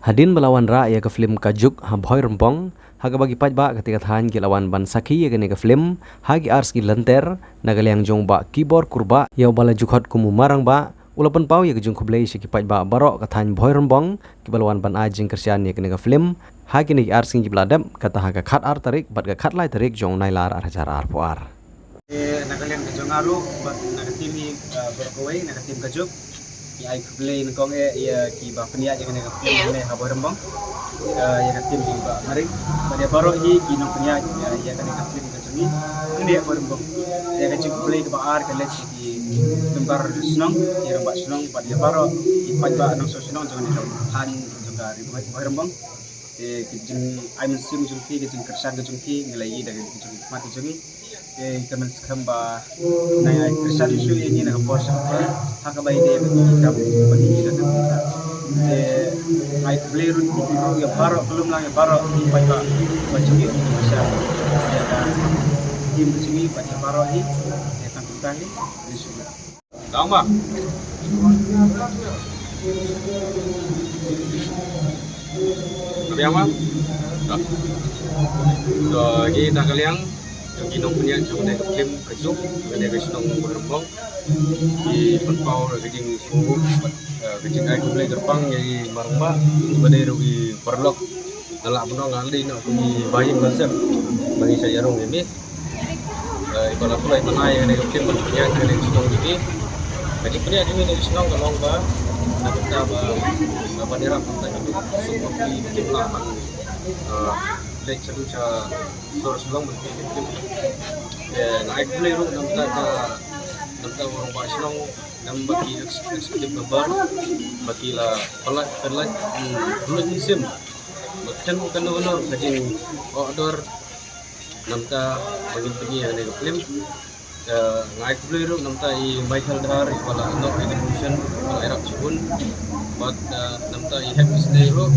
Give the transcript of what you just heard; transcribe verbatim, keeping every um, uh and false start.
Hadien ba la wanrah ïa ka film Ka Juk ha Bhoirymbong, ha kaba ki paidbah katei ka thaiñ ki la wan ban sakhi ïa kane ka film ha ki ar sngi lynter, na ka liang jong u Bah Kibor Kurbah, ïa uba la ju khot kum u Marangbah, u la pynpaw ïa ka jingkhublei sha ki paidbah baroh ka thaiñ Bhoirymbong kiba la wan ban ai jingkyrshan ïa kane ka film ha kine ki ar sngi kiba la dep, kata ha ka khat ar tarik bad ka khat lai tarik jong u Nailar ar hajar arphew ar. Eh, na ka liang ka jong nga ruh bad na ka team hi, eh, baroh kawei, na ka team Ka Juk, ngi ai khublei nyngkong eh ïa kiba pynïaid ïa kane ka film hangne ha Bhoirymbong. Eh, ïa ka team hi Bah Maring bad ïa baroh hi ki nongpynïaid, eh, ïa kane ka film ka jong ngi hangne ha Bhoirymbong. Ïa ka jingkhublei kaba ar ka leit sha ki member shnong, ki rangbah shnong bad ïa baroh ki paidbah nongshong shnong jong kane ka thaiñ jong ka ri Bhoirymbong. Te ka jingai mynsiem jong ki, ka jingkyrshan ka jong ki, ngi la ïohi da ka jingkhmat ka jong ngi. Te ka mynskhem ba nang ai kyrshan shuh ïa ngi na ka por sha ka por, ha kaba ïadei bad ki kam ba ngi ïohi da ka. Te ai khublei ruh ïa baroh, ka lum lang ïa baroh ki paidbah ba jong ngi, ba sha ïa ka team ba jong ngi, ba ïa baroh hi. Te tang kumta hi, khublei shibun. Tang ba. Ka biang ba. To, to, ngi na ka liang jong ki nongpynïaid jong kane ka film Ka Juk, jong kane ka shnong Bhoirymbong, ngi pynpaw ka jingsngewbha bad, eh, ka jingai khublei kyrpang ïa i Marangbah bad ïa i paralok. Nga lah ban ong nga dei noh kum i ba ïing ba sem ba ngi sa ïarung ïa me. Eh, i ba la pynlong i ban ai ïa kane ka film ban pynïaid ïa kane ka shnong jong ngi. Ka jingpynïaid jong ngi kane ka shnong ka long ba na ka bynta ba, ba ban ïarap na ka bynta jong ngi, sum ba ki film lah ban, eh, leit sha sha sur shnong ba ki film. Eh, nga ai khublei ruh na ka bynta ka, na ka bynta u rangbah shnong, na ka bynta ki ex-, executive member ba ki la pynlait, pynlait, hmm, pynlait mynsiem. Ba khlem kano kano ka jingorder na ka bynta ba ngin pynïaid ïa kane ka film. Eh, nga ai khublei ruh na ka bynta i Michael Dhar, i ba la ïoh ïa ka promotion, ba la ïarap shibun. Bad, eh, na ka bynta i Happy Stay ruh,